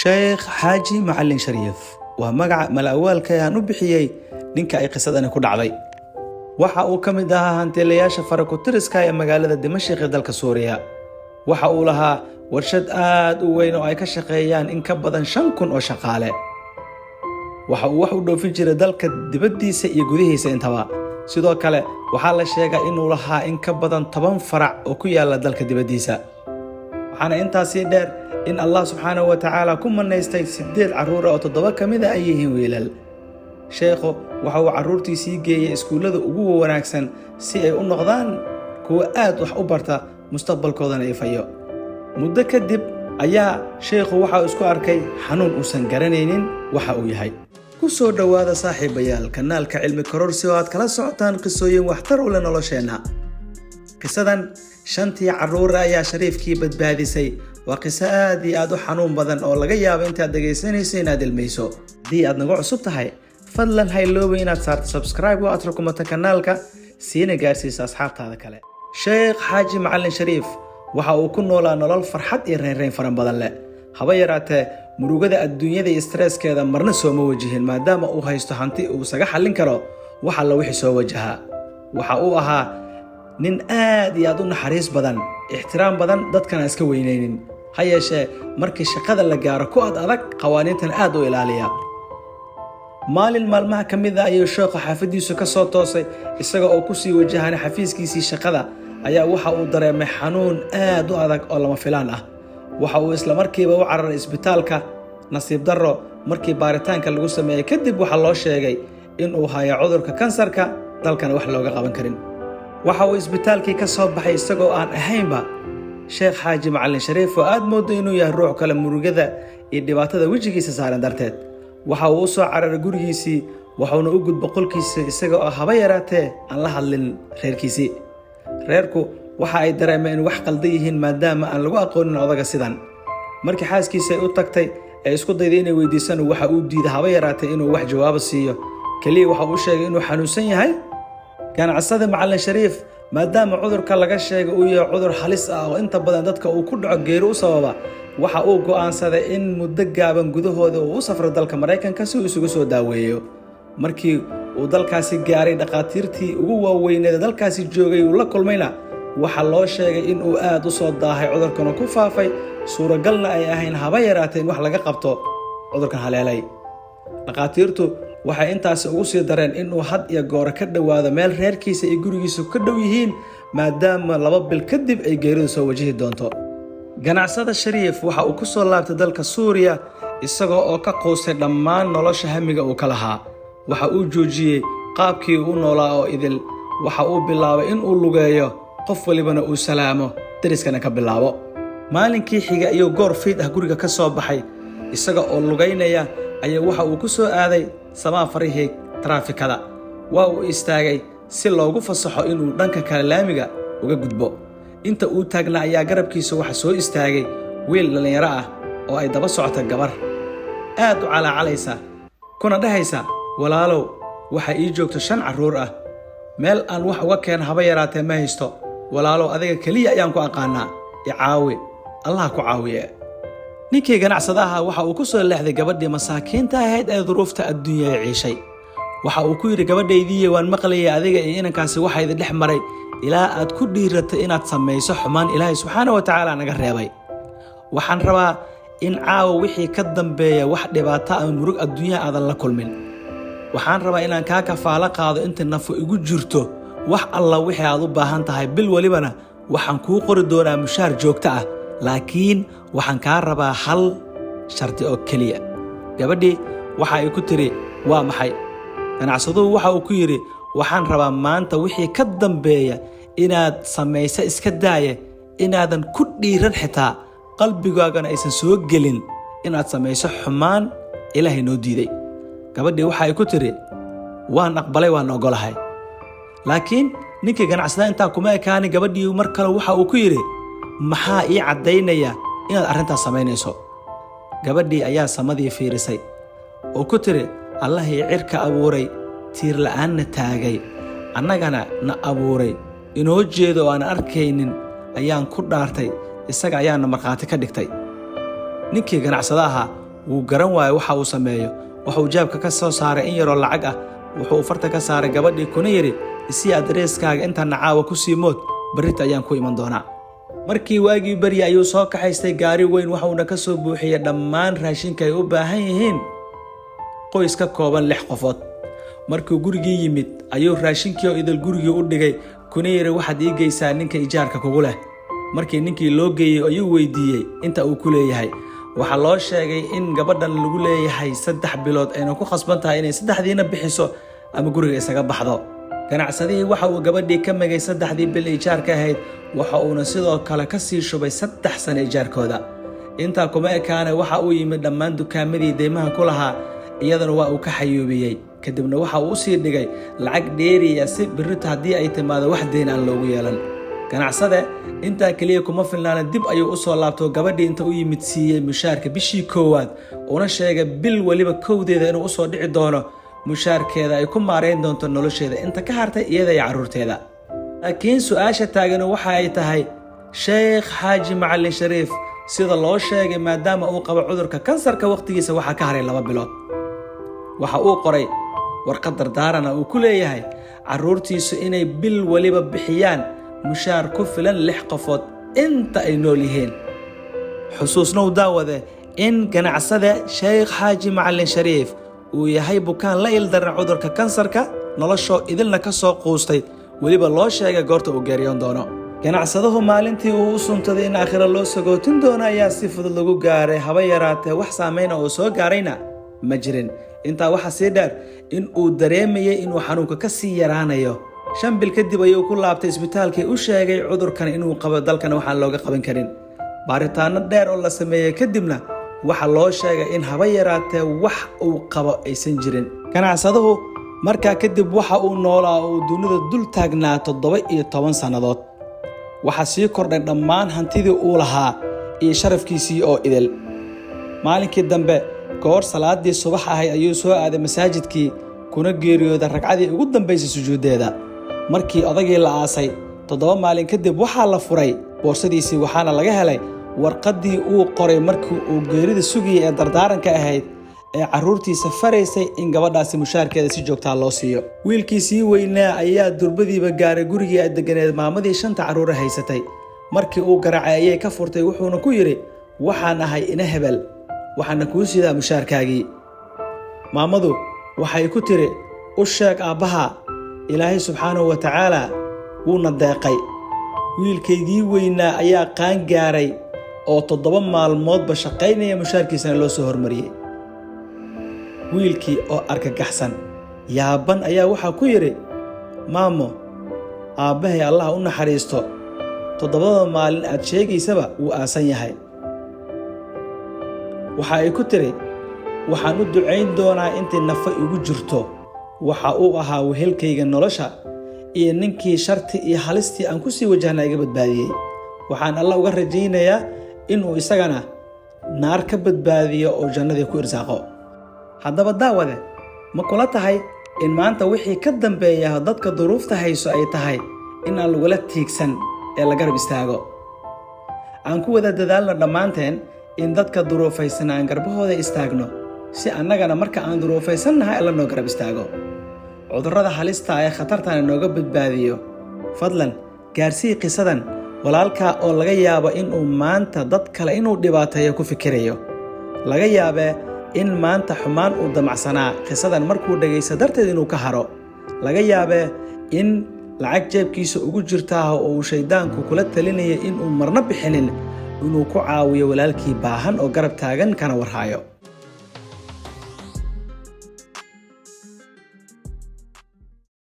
Sheekh Xaaji Macalin Shariif waa magaca mala'awaalka ee aan u bixiyey ninka ay qisadani ku dhacday. Waxa uu ka mid ahaa hantiilayaasha farakutiriska ee magaalada Dimashik ee dalka Suuriya. Waxa uu lahaa warshad aad u weyn oo ay ka shaqeeyaan in ka badan 5000 oo shaqaale. Waxa uu wax u dhoofin jiray dalka dibaddiisa iyo gudihiisa intaba. Sidoo kale waxaa la sheegaa inuu lahaa in ka badan 10 farac oo ku yaala dalka dibaddiisa. Waxaana intaasii dheer in Allah subxaanahu wa tacaala ku manaystay sideed carruur oo toddoba ka mid a ay yihiin wiilal. Sheekhu waxa uu carruurtiisii geeyey iskuullada ugu wanaagsan si ay u noqdaan kuwo aad wax u barta, mustaqbalkoodana ifayo. Muddo kadib ayaa sheekhu waxa uu isku arkay xanuun uusan garanaynin waxa uu yahay. Ku soo dhowaada, saaxiibayaal, kanaalka Cilmi Kororsi oo aad kala socotaan qisooyin waxtar u leh nolosheenna. Qisadan shantii carruura ayaa Shariifkii badbaadisay waa qiso aad iyo aad u xanuun badan oo laga yaabo intaad dhegaysanayso inaad ilmayso. Haddii aad nagu cusub tahay, fadlan ha iloobay inaad saarto subscribe oo aad rukumato kanaalka, siina gaarsiiso asxaabtaada kale. Sheekh Xaaji Macalin Shariif waxa uu ku noolaa nolol farxad iyo reynreyn fara badan leh. Haba yaraatee murugada adduunyada iyo stresskeeda marna sooma wajihin, maadaama uu haysto hanti uu isaga xallin karo wax alla wixii soo wajahaa. Waxa uu ahaa nin aad iyo aad u naxariis badan, ixtiraam badan, dadkana iska weynaynin. Ha yeeshee markii shaqada la gaaro ku ad adag, qawaaniintan aad u ilaaliya. Maalin maalmaha ka mid a ayuu sheekhu xaafadiisu ka soo toosay isaga oo kusii wajahanay xafiiskiisii shaqada ayaa waxa uu dareemay xanuun aad u adag oo lama filaan ah. Waxa uu isla markiiba u cararay isbitaalka. Nasiib darro, markii baaritaanka lagu sameeyey kadib waxaa loo sheegay in uu hayo cudurka kansarka, dalkana wax looga qaban karin. Waxa uu isbitaalkii ka soo baxay isagoo aan ahaynba Sheekh Xaaji Macalin Shariif oo aad moodo inuu yahay ruux kale, murugada iyo dhibaatada wejigiisa saaran darteed. Waxa uu u soo cararay gurigiisii, waxuuna u gudbo qolkiisa isaga oo haba yaraatee aan la hadlin reerkiisii. Reerku waxa ay dareemeen in wax qaldan yihiin, maadaama aan lagu aqoonin odaga sidan. Markii xaaskiisa ay u tagtay ee isku dayday inay weydiisano, waxa uu diiday haba yaraatee inuu wax jawaabo siiyo. Keliya waxa uu sheegay inuu xanuunsan yahay. Ganacsada Macalin Shariif, maadaama cudurka laga sheegay uu yahay cudur halis ah oo inta badan dadka uu ku dhaco geeri u sababa, waxa uu go'aansaday in muddo gaaban gudahooda uu u safro dalka Maraykanka si uu isugu soo daaweeyo. Markii uu dalkaasi gaaray, dhakhaatiirtii ugu waaweyneed dalkaasi joogay uu la kulmayna waxaa loo sheegay in uu aad u soo daahay cudurkana ku faafay, suuragalna ay ahayn haba yaraatee in wax laga qabto cudurkan haleelay. Dhakhaatiirtu waxay intaasi ugu sii dareen inuu had iyo goore ka dhowaado meel reerkiisa iyo gurigiisa ka dhow yihiin, maadaama 2 bil kadib ay geeridu soo wajihi doonto. Ganacsada Shariif waxa uu ku soo laabtay dalka Suuriya isagoo oo ka quustay dhammaan nolosha hamiga uu ka lahaa. Waxa uu joojiyey qaabkii uu noolaa oo idil. Waxa uu bilaabay in uu lugeeyo, qof walibana uu salaamo, deriskana ka bilaabo. Maalinkii xiga ayuu goor fiid ah guriga ka soo baxay. Isaga oo lugaynaya ayaa waxa uu ku soo aaday samaa farihii taraafikada. Waa uu istaagay si loogu fasaxo inuu dhanka kale laamiga uga gudbo. Inta uu taagnaa ayaa garabkiisa waxa soo istaagay wiil dhallinyaro ah oo ay daba socota gabar aad u calaacalaysa, kuna dhahaysa: "Walaalow, waxa ii joogto shan carruur ah, meel aan wax uga keeno haba yaraatee ma haysto. Walaalow, adiga keliya ayaan ku aqaanaa, i caawi, Allaha ku caawiye." Ninkii ganacsadaha waxa uu ku soo leexday gabadhii masaakiinta ahayd ee duruufta adduunya ay ciishay. Waxa uu ku yidhi: "Gabadhaydiiye, waan maqlayay adiga iyo inankaasi waxa idin dhex maray ilaa aad ku dhiiratay inaad samayso xumaan Ilaahay subxaana wa tacaala naga reebay. Waxaan rabaa in caawa wixii ka dambeeya wax dhibaato ama murug adduunyaha aadan la kulmin. Waxaan rabaa inaan kaa kafaalo qaado inta nafo igu jirto wax alla wixii aad u baahan tahay. Bil walibana waxaan kuu qori doonaa mushaar joogto ah, laakiin waxaan kaa rabaa hal shardi oo keliya." Gabadhii waxa ay ku tiri: "Waa maxay?" Ganacsaduhu waxa uu ku yidhi: "Waxaan rabaa maanta wixii ka dambeeya inaad samaysa iska daaye, inaadan ku dhiiran, xitaa qalbigaagana aysan soo gelin inaad samayso xumaan Ilaahay noo diiday." Gabadhii waxa ay ku tiri: "Waan aqbalay, waan ogolahay." Laakiin ninkii ganacsada intaa kuma ekaani. Gabadhii mar kale waxa uu ku yidhi: "Maxaa ii caddaynaya inaad arrintaas samaynayso?" Gabadhii ayaa samadii fiirisay oo ku tiri: "Allahii cirka abuuray, tiir la'aanna taagay, annagana na abuuray, inoo jeedo oo aan arkaynin ayaan ku dhaartay, isaga ayaana markhaati ka dhigtay." Ninkii ganacsada ahaa Wuu garan waayey waxa uu sameeyo. Wuxuu jeebka ka soo saaray in yaroo lacag ah. Wuxuu farta ka saaray gabadhii, kuna yidhi: "Isii adreeskaaga, intaana caawa ku sii mood, berrita ayaan ku iman doonaa." Markii waagii berya ayuu soo kaxaystay gaari weyn, waxuuna ka soo buuxiyey dhammaan raashinka ay u baahan yihiin qoys ka kooban lix qofood. Markuu gurigii yimid ayuu raashinkii oo idil gurigii u dhigay, kuna yidhi: "Waxaad ii geysaa ninka ijaarka kugu leh." Markii ninkii loo geeyey ayuu weydiiyey inta uu ku leeyahay. Waxaa loo sheegay in gabadhan lagu leeyahay 3 bilood, ayna ku khasban tahay inay saddexdiina bixiso ama guriga isaga baxdo. Ganacsadihii waxa uu gabadhii ka megay 3dii bil ijaarka ahayd, waxa uuna sidoo kale ka sii shubay 3 sano ijaarkooda. Intaa kuma ekaane, waxa uu yimid dhammaan dukaamadii deymaha ku lahaa, iyadana waa uu ka xayuubiyey. Kadibna waxa uu usii dhigay lacag dheeriya si birrito haddii ay timaado wax deyn aan loogu yeelan. Ganacsade intaa keliya kuma filnaana, dib ayuu usoo laabto, gabadhii inta u yimid siiyey mushaarka bishii koowaad, una sheegay bil weliba kowdeeda inuu usoo dhici doono mushaarkeeda, ay ku maarayn doonto nolosheeda inta ka hartay, iyada iyo carruurteeda. Laakiin su-aasha taagani waxa ay tahay: Sheekh Xaaji Macalin Shariif, sida loo sheegay, maadaama uu qabo cudurka kansarka, wakhtigiisa waxaa ka haray 2 bilood. Waxa uu qoray warqad dardaarana uu ku leeyahay carruurtiisu inay bil weliba bixiyaan mushaar ku filan lix qofood inta ay nool yihiin. Xusuusnow, daawade, in ganacsade Sheekh Xaaji Macalin Shariif uu yahay bukaan la ildaran cudurka kansarka, noloshoo idilna ka soo quustay, weliba loo sheegay goorta uu geeriyoon doono. Ganacsadahu maalintii uu u suntaday in aakhiro loo sagootin doono ayaa si fudud lagu gaaray. Haba yaraatee wax saameyna oo soo gaarayna ma jirin. Intaa waxaa sii dheer in uu dareemayay inuu xanuunka ka sii yaraanayo. 5 bil kadib ayuu ku laabtay isbitaalkii u sheegay cudurkan inuu qabo, dalkana waxaan looga qaban karin. Baaritaano dheer oo la sameeyey kadibna waxaa loo sheegay in haba yaraatee wax uu qabo aysan jirin. Ganacsaduhu markaa kadib waxa uu noolaa oo uu dunida dul taagnaa 17 sannadood. Waxaa sii kordhay dhammaan hantidii uu lahaa iyo sharafkiisii oo idil. Maalinkii dambe, goor salaadii subax ahayd, ayuu soo aaday masaajidkii, kuna geeriyooday ragcadii ugu dambaysay sujuuddeeda. Markii odagii la aasay 7 maalin kadib, waxaa la furay boorsadiisii, waxaana laga helay warqaddii uu qoray markii uu geerida sugayay ee dardaaranka ahayd, ee carruurtiisa faraysay in gabadhaasi mushaarkeeda si joogtaa loo siiyo. Wiilkii sii weynaa ayaa durbadiiba gaaray gurigii ay deganeed maamadii shanta carruura haysatay. Markii uu garaacay ayay ka furtay, wuxuuna ku yidhi: "Waxaan ahay ina hebel, waxaana kuu sidaa mushaarkaagii." Maamadu waxay ku tiri: "U sheeg aabbaha, Ilaahay subxaanahu wa tacaala wuuna deeqay. Wiilkaygii weynaa ayaa qaan gaaray oo 7 maalmoodba shaqaynaya, mushaarkiisana loo soo hormariyey." Wiilkii oo argagaxsan, yaaban, ayaa waxaa ku yidhi: "Maamo, aabbahay Allah u naxariisto, 7da maalin aad sheegaysaba wuu aasan yahay." Waxa ay ku tiri: "Waxaan u ducayn doonaa intay nafa igu jirto. Waxa uu ahaa wehelkayga nolosha iyo ninkii sharti iyo halistii aan ku sii wajahna iga badbaadiyey. Waxaan Alla uga rajaynayaa inuu isagana naar ka badbaadiyo oo jannadii ku irsaaqo." Haddaba daawade, ma kula tahay in maanta wixii ka dambeeya dadka duruufta hayso ay tahay in aan lagula tiigsan ee la garab istaago? Aan ku wada dadaalno dhammaanteen in dadka duruufaysan aan garbahooda istaagno, si annagana marka aan duruufaysannahay Alla noo garab istaago, cudurrada halista ee khatartana nooga badbaadiyo. Fadlan gaarsii qisadan walaalkaa oo laga yaabo inuu maanta dad kale inuu dhibaateeyo ku fikirayo. Laga yaabee in maanta xumaan uu damacsanaa qisadan markuu dhegaysto darteed inuu ka haro. Laga yaabee in lacag jeebkiisa ugu jirtaah oo uu shayddaanku kula talinaya inuu marna bixinin, inuu ku caawiyo walaalkii baahan oo garab taagan kana warhaayo.